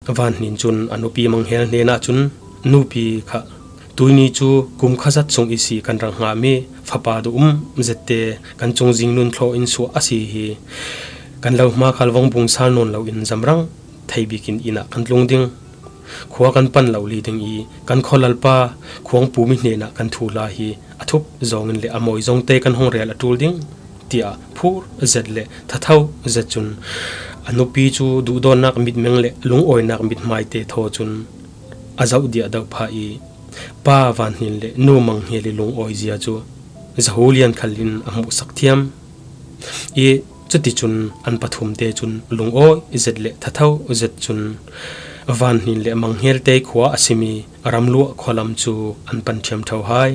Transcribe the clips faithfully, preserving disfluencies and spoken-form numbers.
Vanhnin cun a nupi Manghel hnenah cun, "Nupi kha, tuini cu kum kha zat sung ihsi kan rak hngahmi fapa duh um zette kan cungzing nun thlawh in suah a si hi. Kan lohma khal vongbung sal nawn loin zamrang thei bikin inn ah kan tlung ding. Khua kan pan lo li ding i kan khualalpa Khuangpum i hnenah kan thuhla hi a thup zawngin le a mawi zongte kan hung rel a ṭul ding," tiah phur zet le thatho zet cun a nupi cu duhdawtnak mitmeng le lungawinak mithmaite thaw cun a zoh diahdoh phah i, Pa Vanhnin le Nu Manghel i lungawi zia cu Zahulian khal in a hmuhsak thiam i, cuticun an pathumte cun lungawi zet le thatho zet cun Vanhnin le Manghel te khua a simi Ramluah khualam cu an pan ṭhiamṭho hai.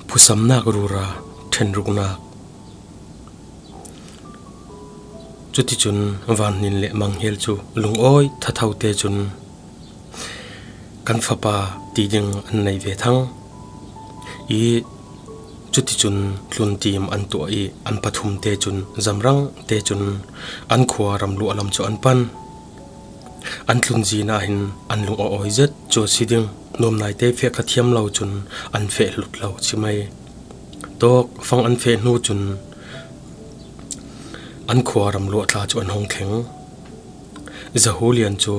Phusamnak rura ṭhenruknak. Cuticun Vanhnin le Manghel cu lungawi thathote cun, "Kan fapa," ti ding an nei ve thang i, cuticun tluntim an tuah i, an pathumte cun zamrangte cun an khua Ramluah lam cu an pan. An tlunzin ah hin an lung a awi zet cu a si ding. Nuamnaite feh kha thiam lo cun an feh hlut lo ci mai. Tawkfang an feh hnu cun an khua Ramluah tla cu an hung thleng. Zahulian cu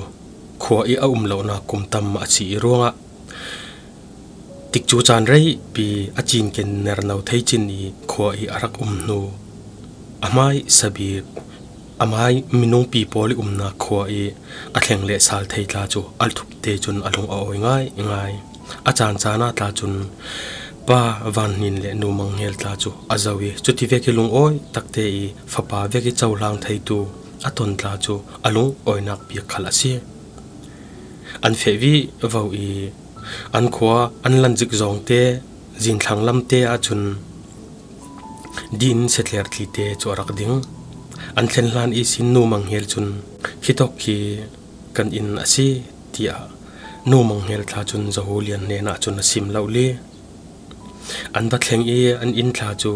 khua i a um lonak kum tam a si i ruangah tikcu caan reipi a cinken nerno thei cin i khua i a rak um hnu, a hmai sabik, a hmai minungpi pawl i umnak khua i a thleng le sal thei tla cu a thupte cun a lung a awi ngaingai. A caancaan ah tla cun Pa Vanhnin le Nu Manghel tla cu a zoh i, cuti vek i lungawi takte i fapa vek i cohlang theitu a ton tla cu a lungawinak bik khal a si. An feh vivo i an khua an lan zik zawngte, zinthlang lamte ahcun din setler tlite cu a rak ding. An thlen hlan ihsin Nu Manghel cun, "Khitawk khi kan inn a si," tiah Nu Manghel tla cun Zahulian hnenah cun a sim lo li. An va thleng i an inn tla cu,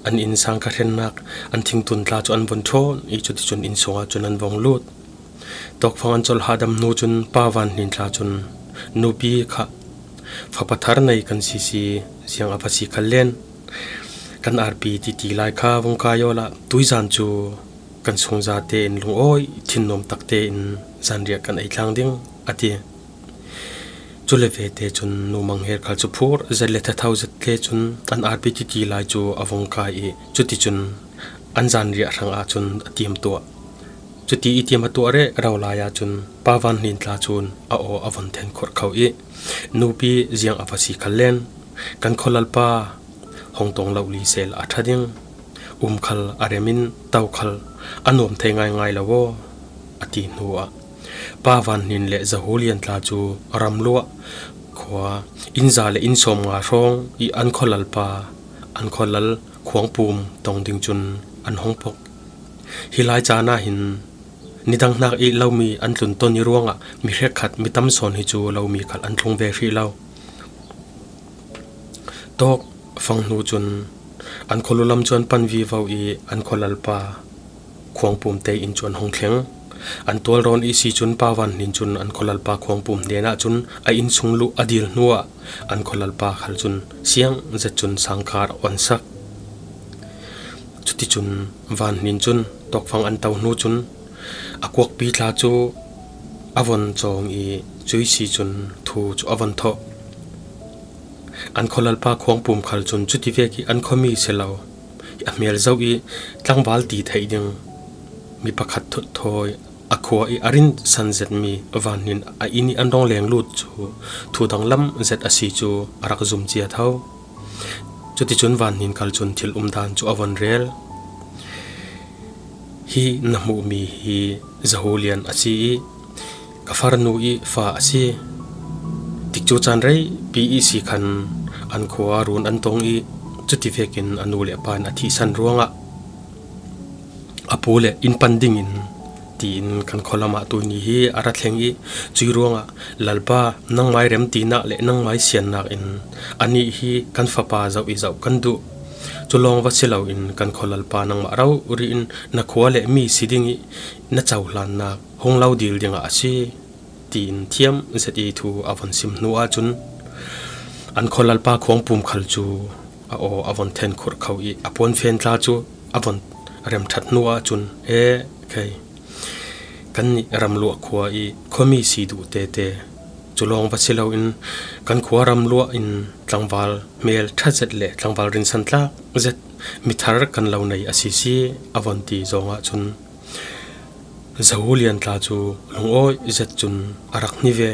an inn sangka hrennak, an thingtun tla cu an von ṭhawn i cuticun inn sungah cun an vong lut. Tawkfang an colh hahdam hnu cun Pa Vanhnin tla cun, "Nupi kha, fapa thar nei kan sisi ziang a va si khal len, kan arpi titi lai kha vung kai awla tuizan cu kan sungzate in lungawi thinnuam takte in zanriah kan ei tlang ding," a ti. Cule vete cun Nu Manghel khal cu phur zet le thatho zet le cun an arpi titi lai cu a vung kai i cuticun an zanriah hrangah cun a tiam tuah. Cuti i tiam a tuah rero lai ahcun Pa Vanhnin tla cun a aw a von then khorh kho i, "Nupi ziang a va si khal len, kan khualalpa hong tong lo li sehla a ṭha ding. Um khal a rem in to khal a nuam thei ngaingai lo aw," a ti hnuah Pa Vanhnin le Zahulian tla cu Ramluah khua inn za le inn sawmnga hrawng i an khualalpa, an khualal Khuangpum tong ding cun an hung pok. Hi lai caan ah hin nidang hnak i lomi an tlun ton i ruangah mi hrekkhat mi tam sawn hi cu lomi khal an tlung ve hrih lo. Tawkfang hnu cun an khualu lam cu an pan vivo i an khualalpa Khuangpum te inn cu an hung thleng. An tualrawn ihsi cun Pa Vanhnin cun an khualalpa Khuangpum hnenah cun a inn sung luh a dil hnuah an khualalpa khal cun siang zet cun sangkar a onsak. Cuticun Vanhnin cun tawkfang an to hnu cun a kuakpi tla cu a von cawng i cuihsi cun thu cu a von thawh. An khualalpa Khuangpum khal cun cuti vek i an khuami si lo i a hmel zoh i tlangval ti theih ding mi pakhat thut thawi a khua i a rinsan zetmi Vanhnin a inn i an rong leng lut cu thu danglam zet a si cu a rak zum cia tho. Cuticun Vanhnin khal cun thil umdan cu a von rel. "Hi na hmuhmi hi Zahulian a si i ka farnu i fa a si. Tikcu caan reipi ihsi khan an khua run an tong i cuti vekin a nu le a pa in a thihsan ruangah a pu le inn pan dingin tiin kan khualam ah tuini hi a ra thleng i cuih ruangah Lalpa nangmai remtinak le nangmai siannak in anih hi kan fapa zoh i zoh kan duh. Cu lawng va si loin kan khualalpa nangmah rori in na khua le mi si ding i na cohlannak hung lo dil dingah a si, tiin thiam zet i thu a von sim hnu ahcun an khualalpa Khuangpum khal cu a aw a von then khurh kho i a puanfen tla cu a von remṭhat hnu ahcun, e, kei, kannih ramluah khua i khuami si duh tete, cu lawng va si loin kan khua ramluah in tlangval hmel ṭha zet le tlangval rinsan tlak zet mithar kan lo nei a si si, a von ti zongah cun Zahulian tla cu lungawi zet cun a rak hni ve.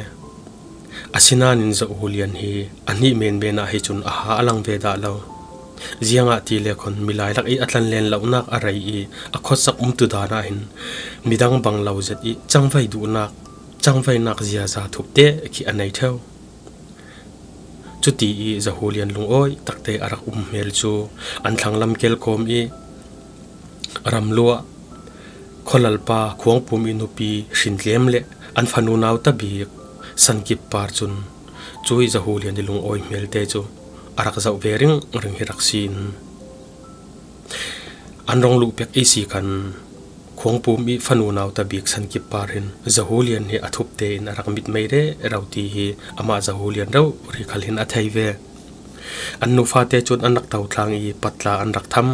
Asinain Zahulian hi a hnih menmen ah hi cun a ha a lang ve dah lo. Ziangahtile khan milai lak i a tlanlen lonak a rei i a khuatsak umtu dan ah hin midang bang lo zet i cangvai duhnak, cangvainak ziaza thup te khi a nei ṭheu. Cuti i Zahulian lungawi takte a rak um hmel cu an thlanglam kelkawm i ramluah khualalpa Khuangpum i nupi Hrintlem le an fanu nauta bik Sankip par cun cui Zahulian i lungawi hmelte cu a rak zoh ve ringring hi rak si in an rong luh pek i si khan Khuangpum i fanu nauta bik Sankip par hin Zahulian hi a thup tein a rak mit mei rero ti hi amah Zahulian rori khal hin a thei ve. An nu fate cun an rak to thlang i patla an rak tham.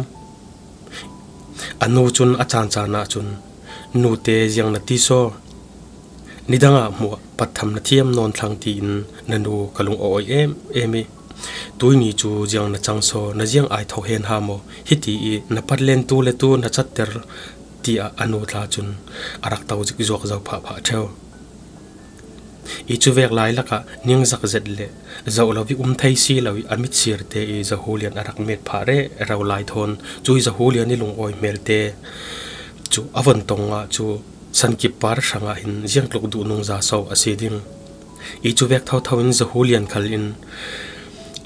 A nu cun a caan caan ah cun, "Nute ziang na ti saw? Nidang ah hmuh ah pat tham na thiam nawn thlang tiin na nu ka lung a awi em em i, tuini cu ziang na cang saw, na ziang ai thawk hen ha maw?" Hiti i na patlen tu le tu na catter, tiah a nu tla cun a rak to zik zuak zo phah phah ṭheu. I cuvek lai lakah ningzak zet le zoh lo i um thei si lo i a mit sir te i Zahulian a rak met phah rero lai thawn cui Zahulian i lungawi hmelte cu a von tong ah cu Sankip par hrangah hin ziangtluk duh nungza so a si ding. I cuvek thotho in Zahulian khal in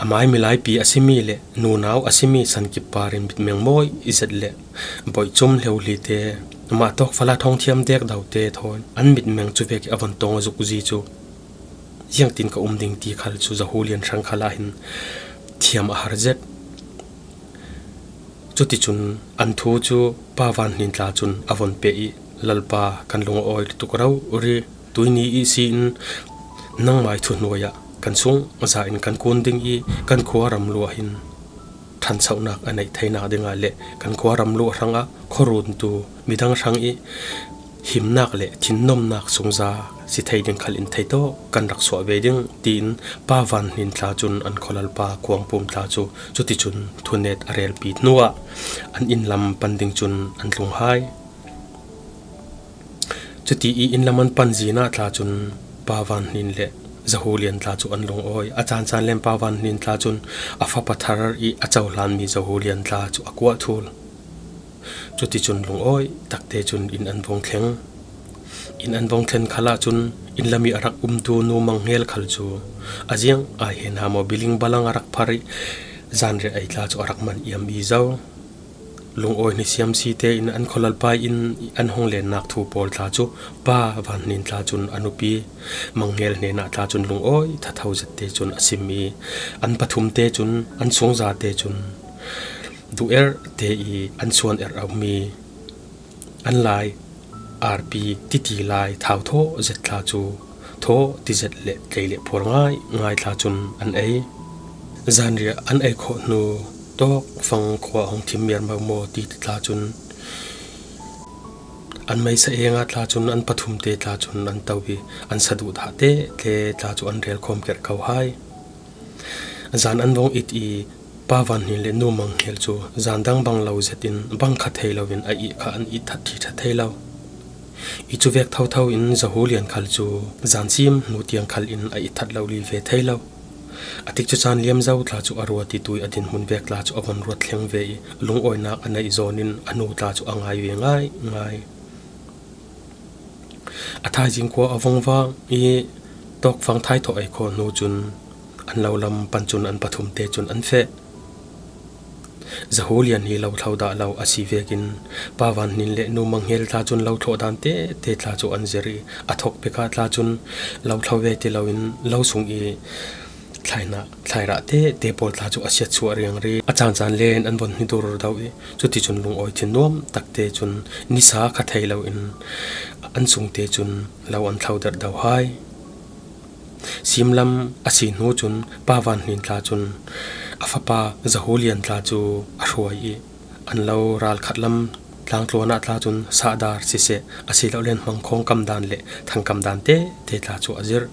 a mai milaipi a simi le nunau a simi Sankip par in mitmeng mawi i zet le boih cum hleuhli te, mah tawk fala thawngthiam dek dau te thawn an mitmeng cuvek i a von tong a zukzi cu ziangtin ka um ding ti khal cu Zahulian hrang khal ah hin thiam a har zet. Cuticun an thu cu Pa Van Hnin tla cun a von peh i, "Lalpa, kan lung a awi lutuk rori, tuini i si in nangmai thuhnuai ah kan sung za in kan kun ding i, kan khua ramluah hin ṭhanchonak a neih theinak dingah le kan khua ramluah hrangah khuaruntu midang hrang i himnak le thinnomnak sungza si thei ding khal in theitawk kan rak suah ve ding," tiin Pa Van Hnin tla cun an khualalpa Khuangpum tla cu cuticun thunet a relpi hnuah an inn lam pan ding cun an tlung hai. Cuti i inn lam an pan zin ah tla cun Pa Van Hnin le Zahulian tla cu an lungawi. A caan caan lem Pa Van Hnin tla cun a fapa thar i a cohlanmi Zahulian tla cu a kuah thul. Cuticun lungawi takte cun inn an vung thleng. Inn an vung thlen khal ah cun inn lam i a rak umtu Nu Mang Hnel khal cu a ziang ai hen ha maw, biling balang a rak phar i zanriah ei tla cu a rak man iam i zo. Lungawi hnisiam si tein an khualalpa inn i an hung lennak thu pawl tla cu Pa Van Hnin tla cun a nupi Mang Hnel hnenah tla cun lungawi thatho zet te cun a sim i an pathum te cun an sungza te cun duh er te i an suan er a um i an lai arpi titi lai thau thaw zet tla cu thaw ti zet le tlei le phuar ngai ngai tla cun an ei. Zanriah an ei khawh hnu tawk fang khua a hung thim miar momo ti tla cun an meisa engah tla cun an pathum te tla cun an to i an saduh dah te tle tla cu an rel khawm kerh ko hai. Zan an vung it i Pa Van Hnin le Nu Mang Hnel cu zan dang bang lo zet in bang kha thei lo in a ih kha an ih that ṭhi ṭha thei lo. I cuvek thotho in Zahulian khal cu zan sim hnu tiang khal in a ih that lo li ve thei lo. A tikcu caan liam zo tla cu a ruat i tui a dinhmun vek tla cu a von ruat thleng ve i lungawinak a neih zawn in a nu tla cu a ngai ve ngai ngai. A thaizing khua a vung vak i tawkfang thai thawh ei khawh hnu cun an lo lam pan cun an pathum te cun an feh. Zahulian hi lo thlo dah lo a si vekin Pa Van Hnin le Nu Mang Hnel tla cun lo thlawh dan te te tla cu an zir i a thawk pek ah tla cun lo thlo ve ti lo in lo sung i thlainah, thlairah tete pawl tla cu a siatsuah riangri. A caancaan len an von hni dur do ih, cuticun lungawi thin nuam takte cun nisa kha thei loin an sungte cun lo an thlo derh do hai. Simlam a si hnu cun Pa Van Hnin tla cun a fapa Zahulian tla cu a hruai ih, an lo ralkhat lam tlangtluan ah tla cun sahdaar siseh, asilole hmangkhawng kam dan le thangkam dan tete tla cu a zirh.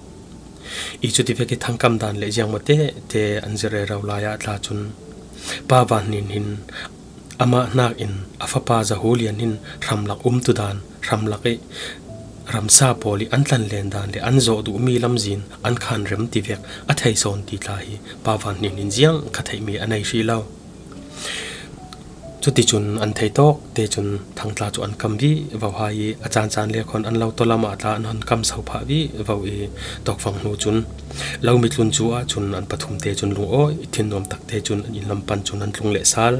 Ih cuti vek ih thangkam dan le ziangmaw tete an zirh rero lai ah tla cun Pa Van Hnin hin amah hnakin a fapa Zahulian hin hramlak umtu dan, hramlak ih ramsa pawl ih an tlanlen dan le an zawh duhmi lamzin an khan rem ti vek a thei sawn ti tla hi Pa Van Hnin hin ziang kha theihmi a nei hrih lo. Cuticun an thei tawk te cun thangtla cu an kam vivo hai ih a caancaan le khawn an lo tawlam ah tla an hon kam so phah vivo ih tawkfang hnu cun lo mitlun cu ahcun an pathum te cun lungawi thin nuam takte cun an inn lam pan cun an tlung leh sal.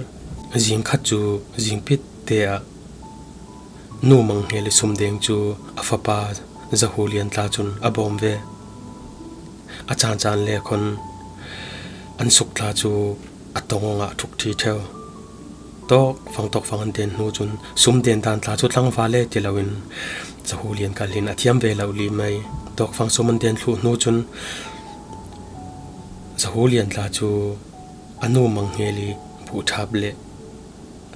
Zing khat cu zing pit te ah Nu Mang Hngel ih Sumdeng cu a fapa Zahulian tla cun a bawm ve. A caancaan le khawn an suk tla cu a tong awngah a ṭhuk ṭhi ṭheu. Tawkfang, tawkfang an den hnu cun sum den dan tla cu tlangval e ti loin Zahulian kal hin a thiam ve lo li mai. Tawkfang sum an den thluh hnu cun Zahulian tla cu a Nu Mang Hngel ih buhṭhap le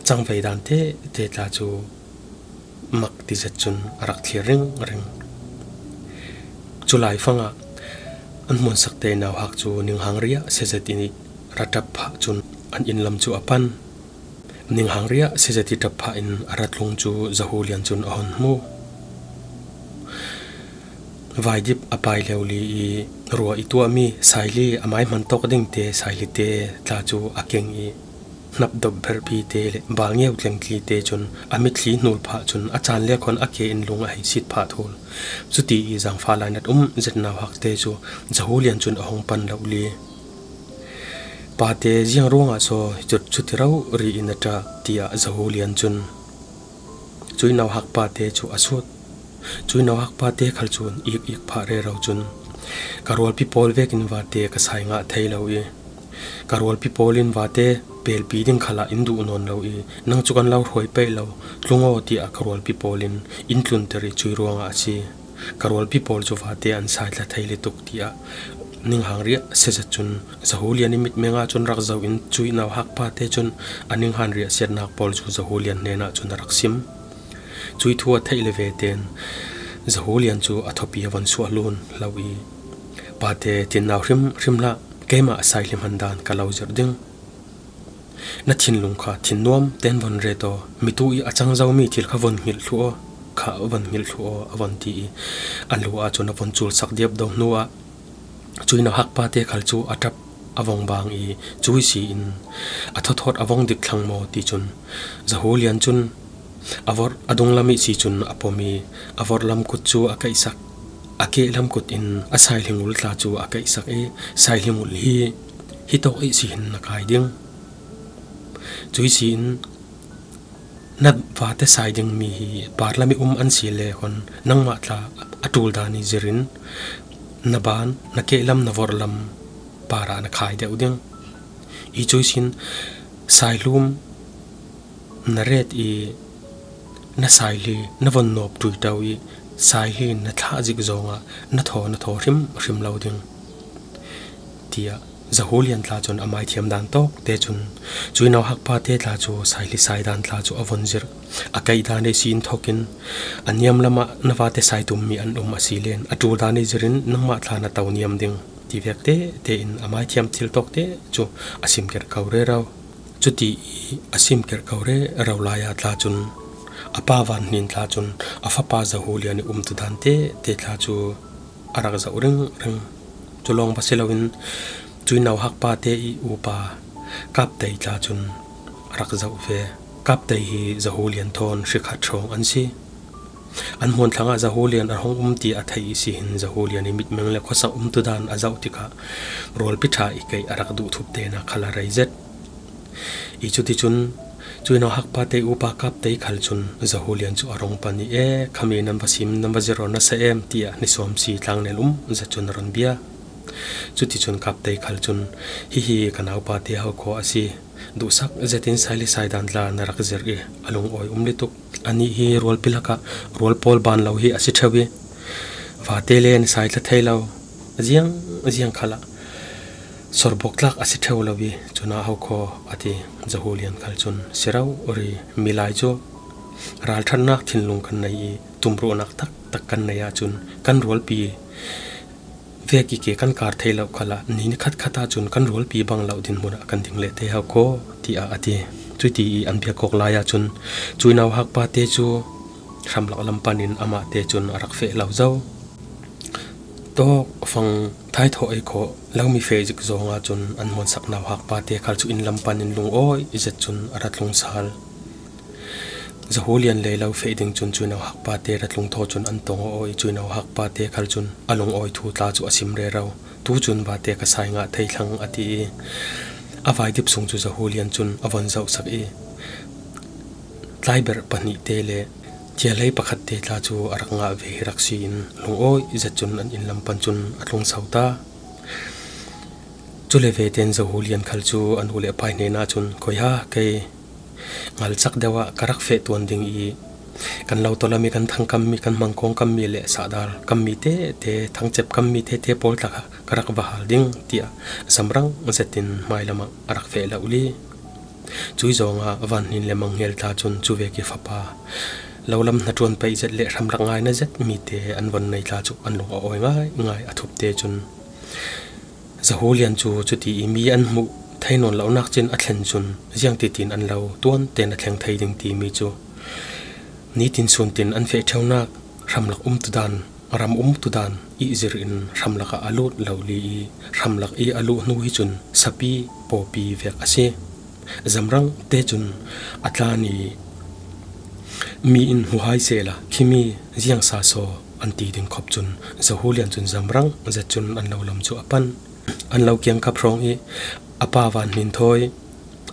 cangvei dan tete tla cu mak ti zet cun a rak thlir ringring. Cu laifang ah an hmunsak te nauhak cu ninghang riah siazet in ih ra ṭap phah cun an inn lam cu a pan. Ninghang riah siazet ih ṭap phah in a ra tlung cu Zahulian cun a hon hmu. Vaidip a pai lio li ih rua ih tuahmi saili, a mai hman tawk ding te saili te tla cu a keng ih hnap dop berhpi te le balngeu tlengtli te cun a mitthli hnul phah cun a caan le khawn a ke in lung a hei sit phah thul. Cuti ih zangfah lainat um zet nauhak te cu Zahulian cun a hung pan lo li. Pate, ziang ruangah saw hi cu cuti rori in a ṭah, tiah Zahulian cun cuih nauhak pate cu a sut. Cuih nauhak pate khal cun ik ik phah rero cun, ka rualpi pawl vekin vate ka sai ngah thei lo ih, ka rualpi pawl in vate pelpi ding khalah in duh nawn lo ih, nang cu kan lo hruai peih lo, tlung aw, tiah ka rualpi pawl in in tlunter ih cuih ruangah a si. Ka rualpi pawl cu vate an sai thla thei le tuk, tiah ninghang riah siazet cun Zahulian ih mitmeng ah cun rak zoh in cuih nauhak pate cun a ninghan riah siatnak pawl cu Zahulian hnenah cun a rak sim. Cuih thu a theih le vetein Zahulian cu a thawpi a von suah lun lo ih, pate, tinau hrim hrim hlah, keimah a saili hman dan ka lo zirh ding. Na thinlung kha thin nuam ten von ret aw, mitu ih a cang zomi thil kha von hngilh thluh aw, kha von hngilh thluh aw, a von ti ih a lu ah cun a von culsak diapdo hnu ah cuih nauhak pate khal cu a ṭap a vong bang ih, cuih si in a thawthawt a vong dik thlang maw ti cun Zahulian cun a vorh a dunglam ih si cun a pom ih, a vorhlam kut cu a kaihsak, a kehlam kut in a saili ngul tla cu a kaihsak ih, saili ngul hi hitawk ih si hin na kai ding. Cuih si in na vate sai dingmi hi parlam ih um an si le hon nangmah tla a ṭul dan ih zir in na ban, na kehlam, na vorhlam parah na khai deuh ding. Ih cuih si in saihlum na ret ih na saili na von nawp ṭuiṭo ih saili na thlah zik zongah na thaw, na thaw hrim hrim lo ding, tiah Zahulian tla cun a maithiam dan tawk te cun cuih nauhak pate tla cu saili sai dan tla cu a von zirh. A kaih dan ih si in thawk in a niam lamah na vate sai tummi an um a si len a ṭul dan ih zir in nangmah tla na to niam ding ti vek tete in a maithiam thil tawk te cu a sim kerh ko rero. Cuti ih a sim kerh ko rero lai ah tla cun a pa Van Hnin tla cun a fapa Zahulian ih umtu dan tete tla cu a rak zoh ringring. Cu lawng va si loin cuih nauhak pate ih upa Kaptei tla cun a rak zoh ve. Kaptei hi Zahulian thawn hrikhat hrawng an si. An hmuan thlang ah Zahulian a hrawng um ti a theih ih si hin Zahulian ih mitmeng le khuasak umtu dan a zoh tikah rualpi ṭha ih keih a rak duh thup tenak khal a rei zet. Ih cuticun cuih nauhak pate upa Kaptei khal cun Zahulian cu a rung pan ih, e, khami nan va sim, nan va zirh aw, na sa em, tiah ni sawm si tlangnel um zet cun a run bia. Cuticun Kaptei khal cun, "Hihi ka naupa te ho khaw a si. Duhsak zetin sai le sai dan tla na rak zirh i a lungawi um lutuk. Anih hi rualpi lakah rual pawl ban lo hi a si ṭheu i vate le na sai tla thei lo. Ziang ziang khalah sorbawk tlak a si ṭheu lo i cunah ho khaw," a ti. Zahulian khal cun, "Si rori, milai cu ralṭhatnak thinlung kan nei i tumruhnak taktak kan nei ahcun kan rualpi vek i ke kan kar thei lo khalah ni nikhat khat ahcun kan rualpi bang lo dinhmun ah kan ding leh te ho khaw," tiah a ti. Cuti i an biak awk lai ahcun cuino hakpa te cu hramlak lam pan in amah te cun a rak feh lo zo. Tawk fang thaithawh ei khawh lomi feh zik zong ahcun an hmuansak nauhak pa te khal cu inn lam pan in lungawi zet cun a ra tlung sal. Zahulian lei lo feh ding cun cuino hakpa te ra tlung thaw cun an tong aw i cuino hakpa te khal cun a lungawi thu tla cu a sim rero. Tu cun vate ka sai ngah thei thlang a ti i a vaidip sung cu Zahulian cun a von zohsak i tlaiberh pahnih te le thialei pakhat te tla cu a rak ngah ve hi rak si in lungawi zet cun an inn lam pan cun a tlung so ta. Cule vete in Zahulian khal cu a nu le a pa hnenah cun, "Koi ha, kei ngalcak deuh ah ka rak feh tuan ding i kan lo tawlam i kan thangkammi, kan hmangkawng kammi le sahdaal kammi tete, thangcep kammi tete pawl tla kha ka rak va hal ding," tiah zamrang zetin hmailam ah a rak feh lo li. Cui zongah Vanhnin le Manghel tla cun cu vek i fapa lo lam hnaṭuan peih zet le hramlak ngai na zet mi te an von nei tla cu an lung a awi ngaingai. A thupte cun Zahulian cu cuti i mi an hmuh thei nawn lo nakcin a thlen cun ziangtitin an lo tuan tein a thleng thei ding timi cu nitin suntin an feh ṭheunak hramlak umtudan, ram umtudan ihzir in hramlak ah a lut lo li i hramlak i a luh hnu hi cun sapi pawpi vek a si. Zamrang te cun a tlan i mi in hmu hai sehla khimi ziangsa saw an ti ding khop cun Zahulian cun zamrang zet cun an lo lam cu a pan. An lo kiangkap hrawng i a pa Vanhnin thawi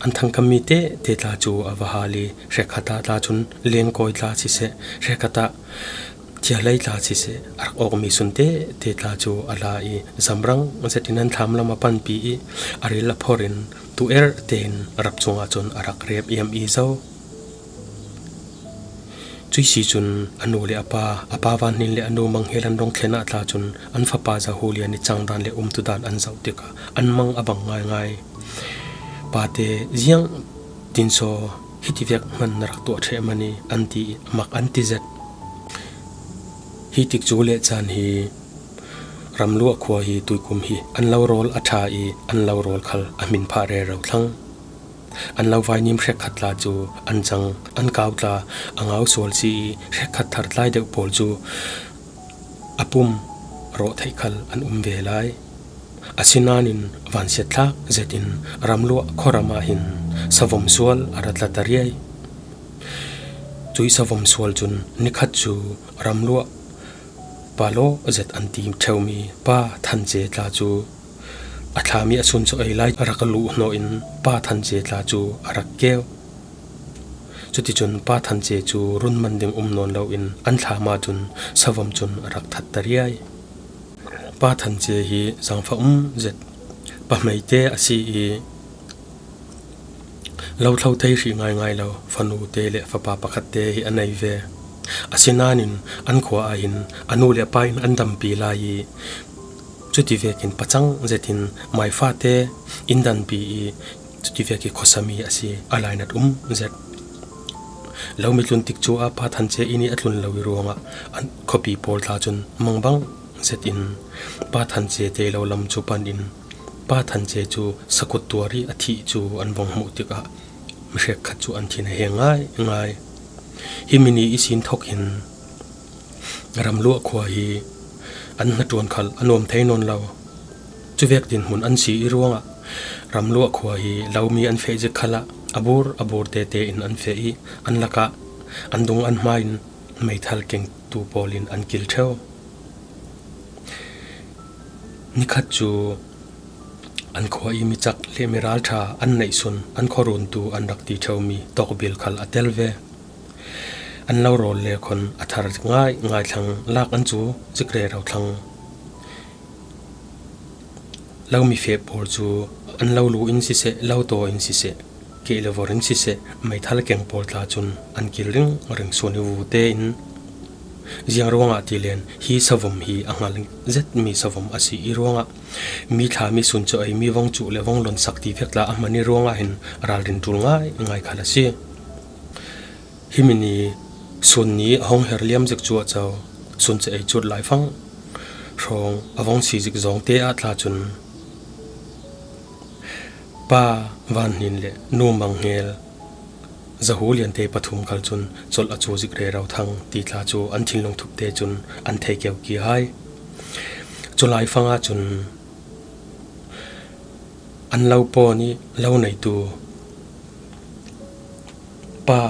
an thangkammi tete tla cu a va hal i hrekkhat ah tla cun lengkawi tla siseh, hrekkhat ah thialei tla siseh, a rak awkmi sunte te tla cu a la i zamrang zetin an thlam lam a panpi i a ril a phor in tuer tein rap cungah cun a rak rep iam i zo. Cuih si cun a nu le a pa, a pa Vanhnin le a nu Manghel an rung thlen ah tla cun an fapa Zahulian i cangdan le umtudan an zoh tikah an mang a bang ngaingai. Pate, "Ziangtin saw hitivek hman na rak tuah ṭheh man i?" an ti i mak an ti zet. Hi tikcu le caan hi Ramluah khua hi tuikum hi an lo rawl a ṭha i an lo rawl khal a hmin phah rero thlang. An lo vainim hrekkhat tla cu an cang, an kau tla a ngau sual si i hrekkhat thar tlai deuh pawl cu a pum rawh theih khal an um ve lai. Asinain vansiatthlak zetin Ramluah khuaram ah hin savom sual a ra tlat a riai. Cuih savom sual cun nikhat cu Ramluah palaw zet an ti ṭheumi Pa Than Ce tla cu a thlami a sun cu ei lai a rak luh hnawh in Pa Than Ce tla cu a rak keu. Cuticun Pa Than Ce cu run man ding um nawn loin an thlam ahcun savom cun a rak that ta riai. Pa Than Ce hi zangfah um zet pahmeite a si i lo thlo thei hrih ngaingai lo fanu te le fapa pakhat te hi a nei ve. Asinain an khua ah hin a nu le a pa in an dampi lai i cuti vekin pacang zetin maifate in danpi i cuti vek i khuasami a si a lainat um zet. Lo mitlun tikcu ah Pa Than Ce inn i a tlun lo i ruangah an khuapi pawl tla cun mangbang zetin Pa Than Ce te lo lam cu pan in Pa Than Ce cu sakut tuar i a thih cu an vong hmuh tikah mi hrekkhat cu an thin a heng ngaingai. Hi mi ni ihsin thawk hin Ramluah khua hi an hnaṭuan khal a nuam thei nawn lo. Cuvek dinhmun an si i ruangah Ramluah khua hi lomi an feh zik khalah a bur a bur tete in an feh i an lakah an dung an hma in meithal kengtu pawl in an kil ṭheu. Nikhat cu an khua i micak le miralṭha an neihsun an khuaruntu an rak ti ṭheumi tawkbil khal a tel ve. An lo rawl le khon a thar ngaingai thlang, lak an cu zik rero thlang. Lo mi feh pawl cu an lo lu in siseh, lo taw in siseh, keh le vor in siseh, meithal keng pawl tla cun an kil ringring sun i vute in, ziang ruangah ti len hi savom hi a hngal zetmi savom a si i ruangah, mi thla mi sun cu ei mi vong cuh le vong lonsak ti vek tla a hman i ruangah hin ralrin ṭul ngaingai khal a si. Himi ni sun ni a hong her liam zik cuahco, sun ca ei cut laifang hrawng a vong si zik zawngte ah tla cun, Pa Van Hnin le Nu Mang Hnel, Zahu Lian te pathum khal cun colh a cu zik rero thang ti tla cu an thinlung thup te cun an thei keu ki hai. Cu laifang ah cun an lo pawn i lo neitu Pa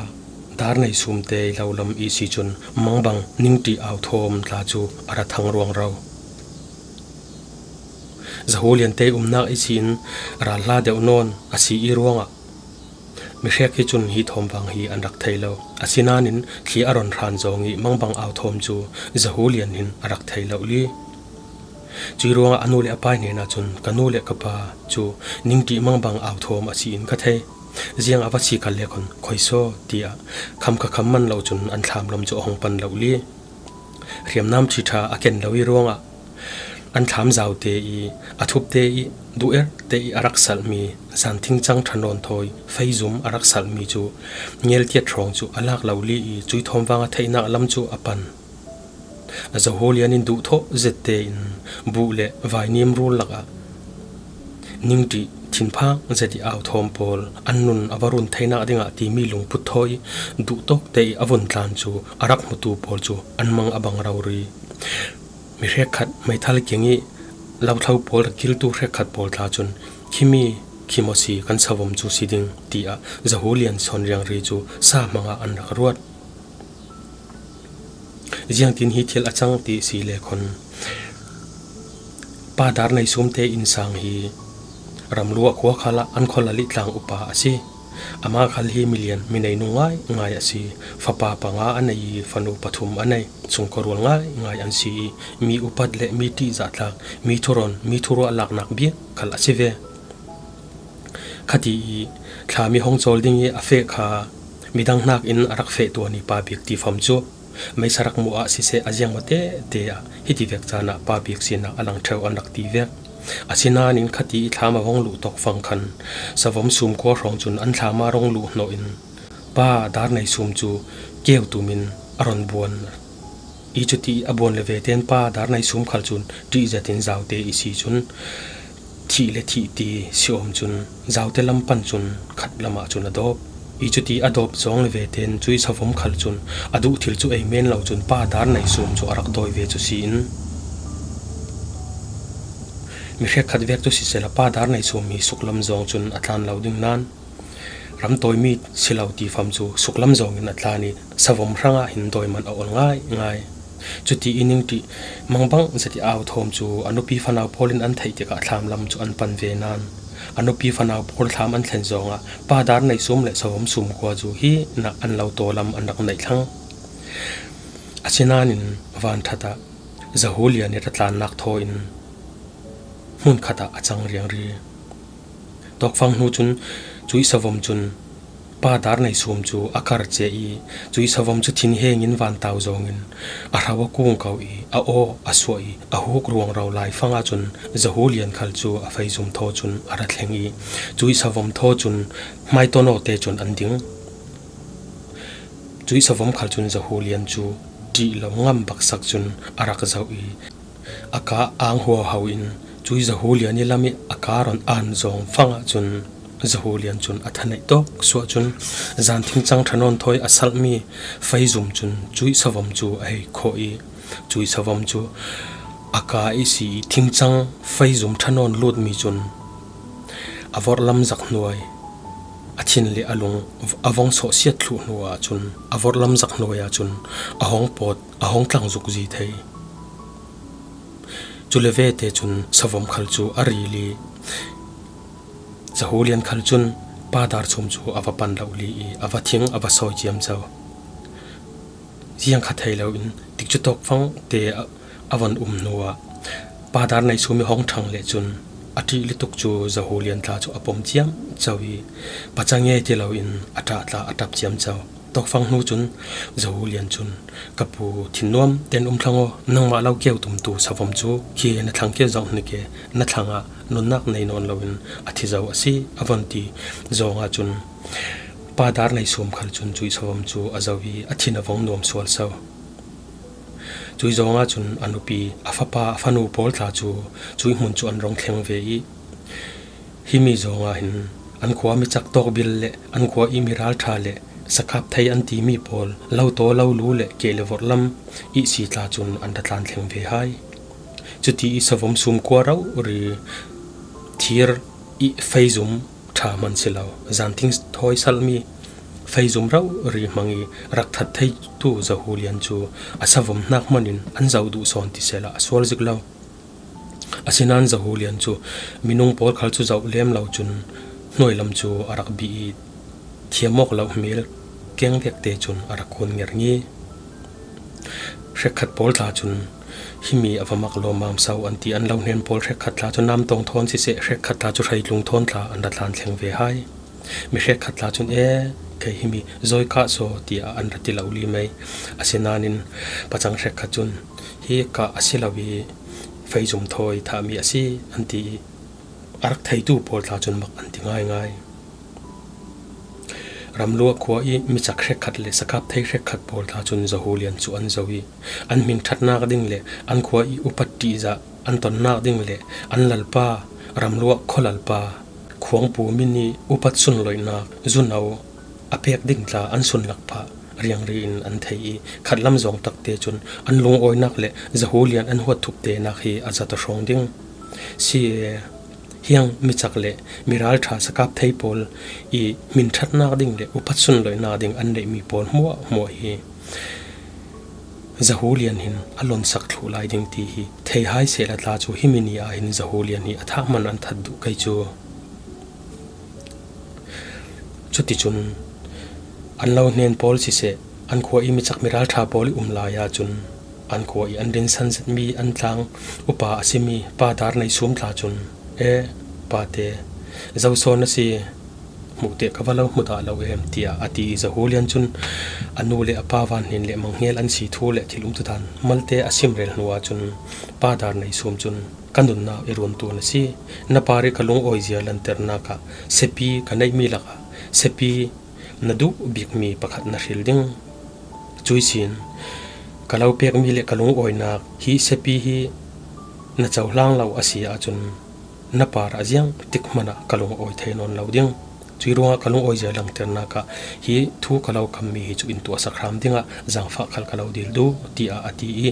Dar Nei Sum te lo lam i si cun mangbang ningṭi au thawm tla cu a ra thang ruangro. Zahu Lian te umnak i si in ral hla deuh nawn a si i ruangah mi hrek hi cun hi thawm vang hi an rak thei lo. Asinain thli a ron hran zong i mangbang au thawm cu Zahu Lian hin a rak thei lo li. Cui ruangah a nu le a pa hnenah cun, Ka nu le ka pa cu ningṭi mangbang au thawm a si in ka thei. Ziang a va si khal le khon khoi saw, tiah kham kha kham man lo cun an thlam lam cu a hong pan lo li. Hriamnam ṭhiṭha a ken lo i ruangah an thlam zaute i a thupte i duh erte i a rak salhmi, zan thingcang ṭha nawn thawi feizum a rak salhmi cu ngeltiat hrawng cu a lak lo li i cui thawm vang a theihnak lam cu a pan. Zahu Lian in duh thawh zet tein buh le vainim rul lakah ningṭi thinphang zet i au thawm pawl an nun a va run theinak dingah timi lungput thawi duh tawk te i a vun tlan cu a rak hmutu pawl cu an mang a bang rori. Mi hrekkhat meithal keng i lothlo pawl rak kiltu hrekkhat pawl tla cun, Khimi khi maw si kan savom cu si ding, tiah Zahu Lian sawn riangri cu sa hmangah an rak ruat. Ziangtin hi thil a cang ti si le khon, Pa Dar Nei Sum te innsang hi ramlua khua khalah an khualal i tlang upa a si. Amah khal hi milian, minei nung ngaingai a si. Fapa panga a nei i fanu pathum a nei. Sungkua rual ngaingai an si i mi upat le mi ṭih zahtlak, mi thuron, mi thuruah laknak bik khal a si ve. Khati i thla mi hong cawl ding i a feh kha midang hnakin a rak feh tuan i pa bik tifam cu meisa rak muh ah siseh a ziang maw tete ah hiti vek caan ah pa bik sinak a lang ṭheu an rak ti vek. Asinain khati i thlam a hong luh tawk fang khan savom sumkua hrawng cun an thlam a rong luh hnawh in Pa Dar Nei Sum cu keu tum in a ron buan. I cuti a buan le ve tein Pa Dar Nei Sum khal cun ṭih zet in zaute i si cun thih le thih ti si awm cun zaute lam pan cun khat lam ah cun a dawp. I cuti a dawp zawng le ve tein cui savom khal cun a duh thil cu ei men lo cun Pa Dar Nei Sum cu a rak dawi ve cu si in mi hrekkhat vek cu sisehla Pa Dar Nei Sum hi suklam zawng cun a tlan lo ding nain ramtawimi si lo tifam cu suklam zawngin a tlan i savom hrangah hin dawi man a ol ngaingai. Cuti i ningṭih mangbang zet i au thawm cu a nupi fanau pawl in an theih tikah thlam lam cu an pan ve nain a nupi fanau pawl thlam an thlen zawngah Pa Dar Nei Sum le savom sumkua cu hi nak an lo taw lam an rak neih thlang. Asinain vanṭhat ah Zahu Lian i ratlannak thaw in hmunkhat ah a cang riangri. Tawkfang hnu cun cui savom cun Pa Dar Nei Sum cu a kar cia i cui savom cu thinheng in vantau zawngin a hro a kung ko i a aw a suah i a huk ruangro laifang ahcun Zahu Lian khal cu a feizum thaw cun a ra thleng i cui savom thaw cun hmaitawnaw te cun an ding. Cui savom khal cun Zahu Lian cu ṭih lo ngam baksak cun a rak zoh i a ka ang huauhau in cui Zahu Lian i lam i a ka ron an zawng fang ahcun Zahu Lian cun a thaneih tawk suah cun zan thingcang ṭha nawn thawi a salhmi feizum cun cui savom cu a hei khawh i cui savom cu a ka i si i thingcang feizum ṭha nawn lutmi cun a vorhlam zak hnuai a thin le a lung a vong sawhsiat thluh hnu ahcun a vorhlam zak hnuai ahcun a hong pawt a hong tlang zukzi thei. Cu le vete cun savom khal cu a ril i Zahu Lian khal cun Pa Dar Sum cu a va pan lo li i a va thing a va sawi ciamco. Ziang kha thei loin tikcu tawkfang te a, a von um hnuah Pa Dar Nei Sum i hong ṭhang le cun A ṭih lutuk cu Zahulian tla cu a pom ciamco i, paca nge ti loin a ṭah tla a ṭap ciamco. Tawkfang hnu cun Zahulian cun, "Ka pu thinnuam ten um thlang aw, nangmah lo keu tumtu savom cu khi na thlang keu zoh hnik e, na thlangah nunnak nei nawn loin a thi zo a si," a von ti zawng ahcun Pa Dar Nei Sum khal cun cuih savom cu a zo i a thin a vong nuam sual so. Cuih zawng ahcun a nupi, a fapa, a fanu pawl tla cu cuih hmun cu an rung thleng ve i, himi zawng ah hin an khua mi cak tawk bil le an khua i mi ralṭha le sakap thei an timi pawl lo taw lo lu le keh le vorh lam ihsi tla cun an ra tlan thleng ve hai. Cuti i savom sum kua rori thir i feizum ṭha hman si lo, zanthing thawi salmi feizum rori hmang i rak that theitu Zahulian cu a savom hnak hman in an zoh duh sawn ti sehla a sual zik lo. Asinain Zahulian cu minung pawl khal cu zoh lem lo cun hnuai lam cu a rak bi i thiam awk lo hmel keng vek te cun a rak kun nger ngi. Hrekkhat pawl tla cun, "Himi a va mak lawmmam so," an ti. An lo hnen pawl hrekkhat tla cu nam tawng thawn siseh, hrekkhat tla cu hreitlung thawn tla an ra tlan thleng ve hai. Mi hrekkhat tla cun, "E, kei himi zawi kah saw," tiah an ra ti lo li mei. Asinain pacang hrekkhat cun, "Hi kah a si lo i feizum thawi thahmi a si," an ti i, a rak theitu pawl tla cun mak an ti ngaingai. Ramluah khua i mi cak hrekkhat le sakap thei hrekkhat pawl tla cun Zahulian cu an zoh i, an hming ṭhatnak ding le an khua i upat ṭihzah an tonnak ding le an lalpa, ramluah khualalpa Khuangpu Min i upat sunloihnak zuno a pek ding tla an sunlak phah riangri in an thei i, khatlam zawng takte cun an lungawinak le Zahulian an huat thuptenak hi a zat a hrawng ding. Si e, hiang mi cak le mi ralṭha sakap thei pawl i hmin ṭhatnak ding le upat sunloihnak ding an neihmi pawl hmuahhmuah hi Zahulian hin a lonsak thluh lai ding ti hi thei hai sehla tla cu himi ni ah hin Zahulian hi a thah hman an that duh kei cu. Cuticun an lo hnen pawl siseh, an khua i mi cak mi ralṭha pawl i um lai ahcun an khua i an rinsan zetmi an tlang upa a simi Pa Dar Nei Sum tla cun, "E, pate, zo sawn a si, hmuh te ka va lo hmu dah lo em," tiah a ti i Zahulian cun a nu le a pa Van Hnin le Mang Hngial an si thu le thil umtu dan malte a simrel hnu ahcun Pa Dar Nei Sum cun, "Ka nunnak i runtu na si. Na par i ka lungawizia lanternak ah sepi ka neihmi lakah sepi na duh bikmi pakhat na hril ding. Cuih sin ka lo pekmi le ka lungawinak hi sepi hi na cohlang lo a si ahcun na par a ziang tik hmanh ah ka lungawi thei nawn lo ding. Cuih ruangah ka lungawizia lanternak ah hi thu ka lo kammi hi cu in tuahsak hram dingah zaangfah khal ka lo dil duh," tiah a ti i,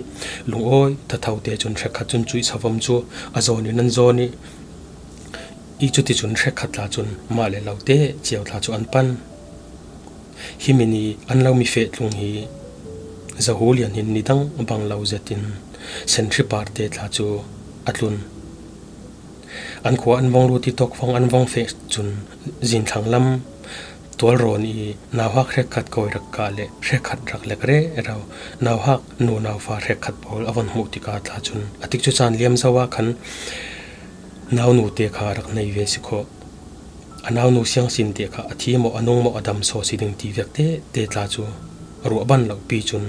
lungawi thatho te cun hrekkhat cun cuih savom cu a zawn in an zawn i, i cuticun hrekkhat tla cun mah le lo te cio tla cu an pan. Himi ni an lo mi feh tlung hi Zahulian hin nidang bang lo zetin senhri parte tla cu a tlun. An khua an vong lut i tawkfang an vong feh cun zinthlang lam tualrawn i nauhak hrekkhat kawi rak kah le hrekkhat rak lek rero, nauhak nu naufa hrekkhat pawl a von hmuh tikah tla cun a tikcu caan liam zo ah khan naunu te kha rak nei ve si khawh. A naunu siangsin te kha a thi maw, a nung maw, a dam saw si ding ti vek te te tla cu ruah ban lo pi cun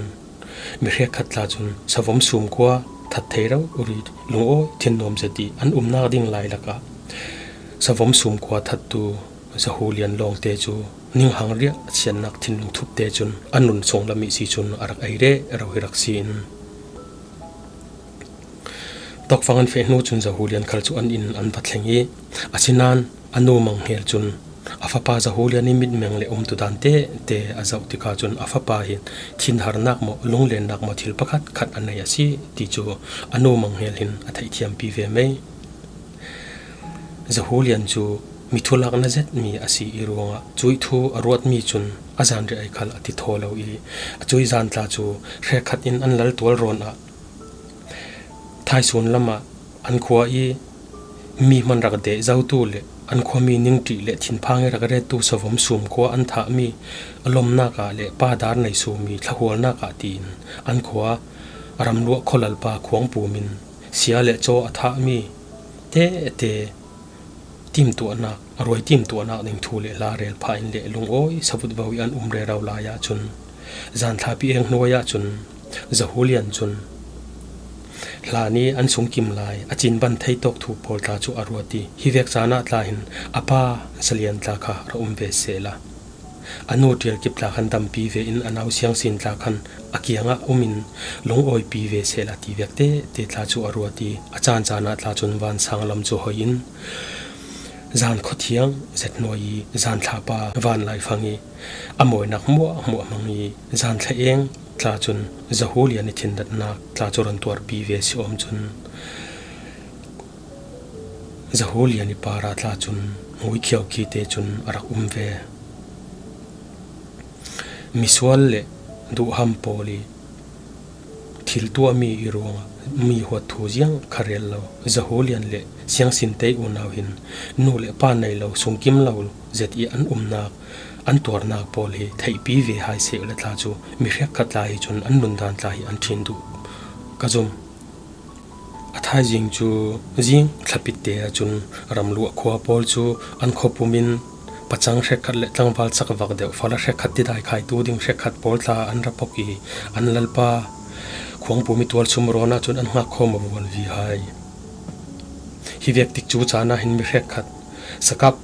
mi hrekkhat tla cun savom sum kua that thei rori lungawi thinnuam zet i an umnak ding lai lakah savom sum kua thattu Zahulian lawngte cu ninghang riah chiannak thinlung thup te cun an nun sunglam ihsi cun a rak ei rero hi rak si in tawkfang an feh hnu cun Zahulian khal cu an inn an va thleng i, asinain a nu Mang Hngial cun a fapa Zahulian i mitmeng le umtudan te te a zoh tikah cun a fapa hi thinharnak maw, lunglennak maw thil pakhat khat a nei a si ti cu a nu Mang Hngial hin a theihthiampi ve mei. Zahulian cu mi thulak na zetmi a si i ruangah cuih thu a ruatmi cun a zanriah ei khal a ti thaw lo i, a cuih zan tla cu hrekkhat in an lal tualrawn ah thaisun lamah an khua i mi hman rak deh zotu le an khuami ningṭih le thinphang i rak rettu savom sum khua an thahmi a lomnak ah le Pa Dar Nei Sum i thlahualnak ah tiin an khua ramluah khualalpa Khuangpu Min sia le caw a thahmi te te timtuahnak, ruai timtuahnak ding thu le hla rel phah in le lungawi savut vo i an um rero lai ahcun, zan thlapi eng hnuai ahcun Zahulian cun hla nih an sungkim lai a cinban theitawk thu pawl tla cu a ruat i, hi vek caan ah tla hin a pa Zalian tla kha ra um ve sehla, a nu Ṭialkip tla khan dampi ve in a nau Siangsin tla khan a kiangah um in lungawipi ve sehla ti vek tete tla cu a ruat i, a caan caan ah tla cun vansang lam cu hoi in zan khuathiang zet hnuai i, zan thlapa van lai fang i, a mawinak hmuahhmuah hmang i, zan thla eng tla cun Zahulian i thindatnak tla cu ron tuarpi ve si awm cun, Zahulian i parah tla cun nguikhiau khi te cun a rak um ve. Misual le duhham pawl i thil tuahmi i ruangah mi huat thu ziang kha rel lo Zahulian le Siangsin te unau hin nu le pa nei lo, sungkim lo zet i an umnak, an tuarnak pawl hi theihpi ve hai seh le tla cu mi hrekkhat tla hi cun an nundan tla hi an ṭhin duh ka zum. A thaizing cu zing thlapit te ahcun ramluah khua pawl cu an khuapum in pacang hrekkhat le tlangval cakvak deuh fala hrekkhat tidai khaitu ding hrekkhat pawl tla an ra pok i, an lalpa khuangpum i tualchum rawn ahcun an hngak khawm a vuan vi hai. Hi vek tik cu caan ah hin mi hrekkhat sakap,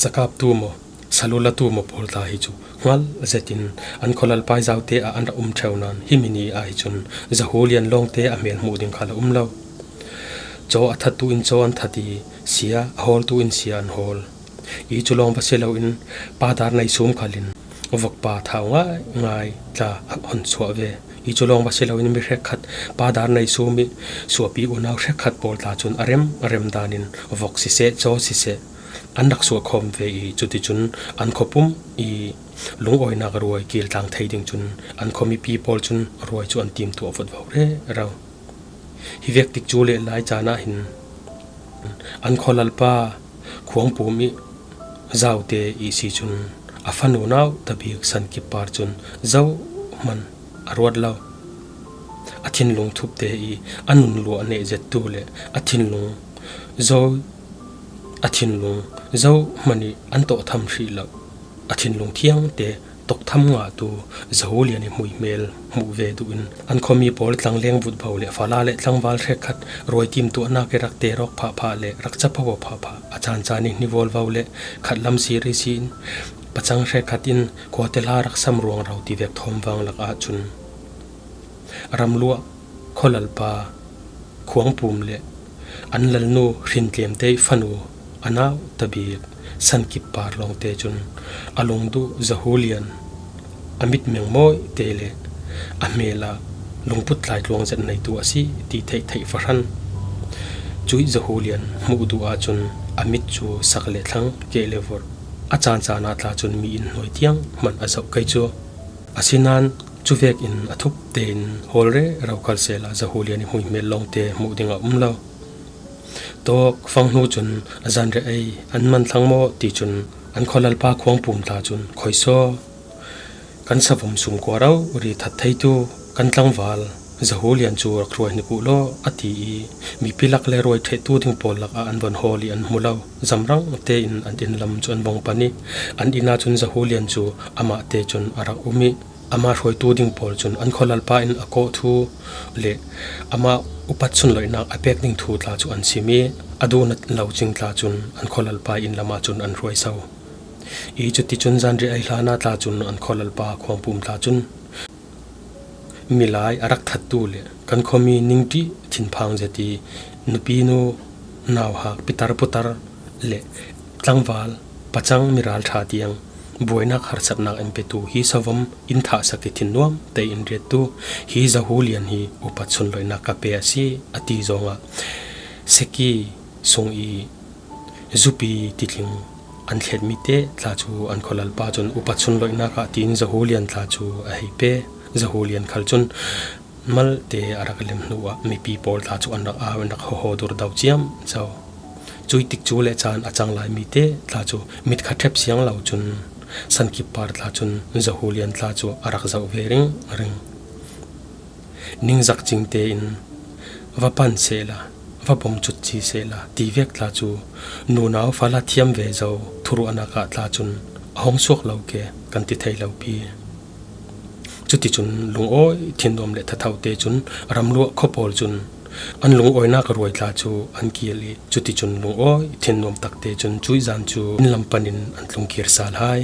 sakaptu maw, salulatu maw pawl tla hi cu hngal zetin an khualalpa i zaute ah an rak um ṭheu nain, himi ni ah hi cun Zahulian lawngte a hmel hmuh ding khal a um lo. Caw a thattu in caw an that i, sia a hawltu in sia an hawl. I cu lawng va si loin padar nei sum khal in vokpa thau ngaingai tla a hon chuah ve. I cu lawng va si loin mi hrekkhat padar nei sum i suapi unau hrekkhat pawl tla cun a rem a rem dan in vok siseh, caw siseh, an rak suah khawm ve i, cuticun an khuapum i lungawinak ruai kiltlang thei ding cun an khuamipi pawl cun ruai cu an timtuah vutvo rero. Hi vek tik cu le lai caan ah hin an khualalpa khuangpum i zaute i si cun a fanu nauta bik Sankip par cun zohman a ruat lo. A thinlung thupte i a nun luah neh zettu le a thinlung zo, a thinlung zohman i an tawhtham hrih lo a thinlung thiangte tawktham ngahtu Zahulian i hmuihmel hmuh ve duh in an khuami pawl tlangleng vutvo le fala le tlangval hrekkhat ruai timtuahnak i rak terawk phahphah le rak capo phahphah a caancaan i hnivualvo le khatlam sir i si in pacang hrekkhat in khuate hla rak sam ruangro ti vek thawm vang lak ahcun ramluah khualalpa khuangpum le an lalnu hrintlem te i fanu a nauta bik Sankip par lawngte cun a lungduh Zahulian a mitmeng mawi te le a hmel ah lungput tlai tluang zet neitu a si ti theih theih fahran. Cuih Zahulian hmuh duh ahcun a mit cu sak le thlang, keh le vorh, a caancaan ah tla cun mi in hnuai tiang hmanh a zoh kei cu. Asinain cu vekin a thup tein hawl rero khal sehla Zahulian i hmuihmel lawngte hmuh ding a um lo. Tawk fang hnu cun zanriah ei an man thlang maw ti cun an khualalpa khuangpum tla cun, "Khoisaw, kan savom sumkua rori that theitu kan tlangval Zahulian cu rak hruai hnik uh law," a ti i, mipi lak le ruai ṭhehtu ding pawl lakah an von hawl i an hmu lo. Zamrang tein an inn lam cu an vong pan i, an inn ahcun Zahulian cu amah te cun a rak um i, amah hruaitu ding pawl cun an khualalpa in a kawh thu le amah upat sunloihnak a pek ding thu tla cu an sim i, a duh lo cing tla cun an khualalpa inn lam ahcun an hruai so i, cuticun zanriah ei hlan ah tla cun an khualalpa khuangpum tla cun milai a rak thattu le kan khuami ningṭih thinphang zet i, nupinu nauhak pitar putar le tlangval pacang miralṭha tiang buainak harsatnak in petu hi savom in thahsak i thinnuam tein riattu hi Zahulian hi upat sunloihnak ka pe a si, a ti zongah seki sung i zupi titling an thletmi te tla cu an khualalpa cun upat sunloihnak ah tiin Zahulian tla cu a hei pe. Zahulian khal cun malte a rak lem hnu ah mipi pawl tla cu an rak au, an rak hoho dur do ciamco. Cuih tik cu le caan a cang lai mi te tla cu mit kha ṭhep siang lo cun Sankip par tla cun Zahulian tla cu a rak zoh ve ringring. Ningzak cing tein, "Va pan sehla, a bom cut ci sehla ti vek tla cu nunau fala thiam ve zo thuruahnak ah tla cun a hong suak lo ke kan ti thei lo pi. Cuticun lungawi thinnuam le thathau te cun ramluah khua pawl cun an lungawinak ruai tla cu an kil i cuticun lungawi thinnuam takte cun cuih zan cu inn lam panin an tlungkir sal hai.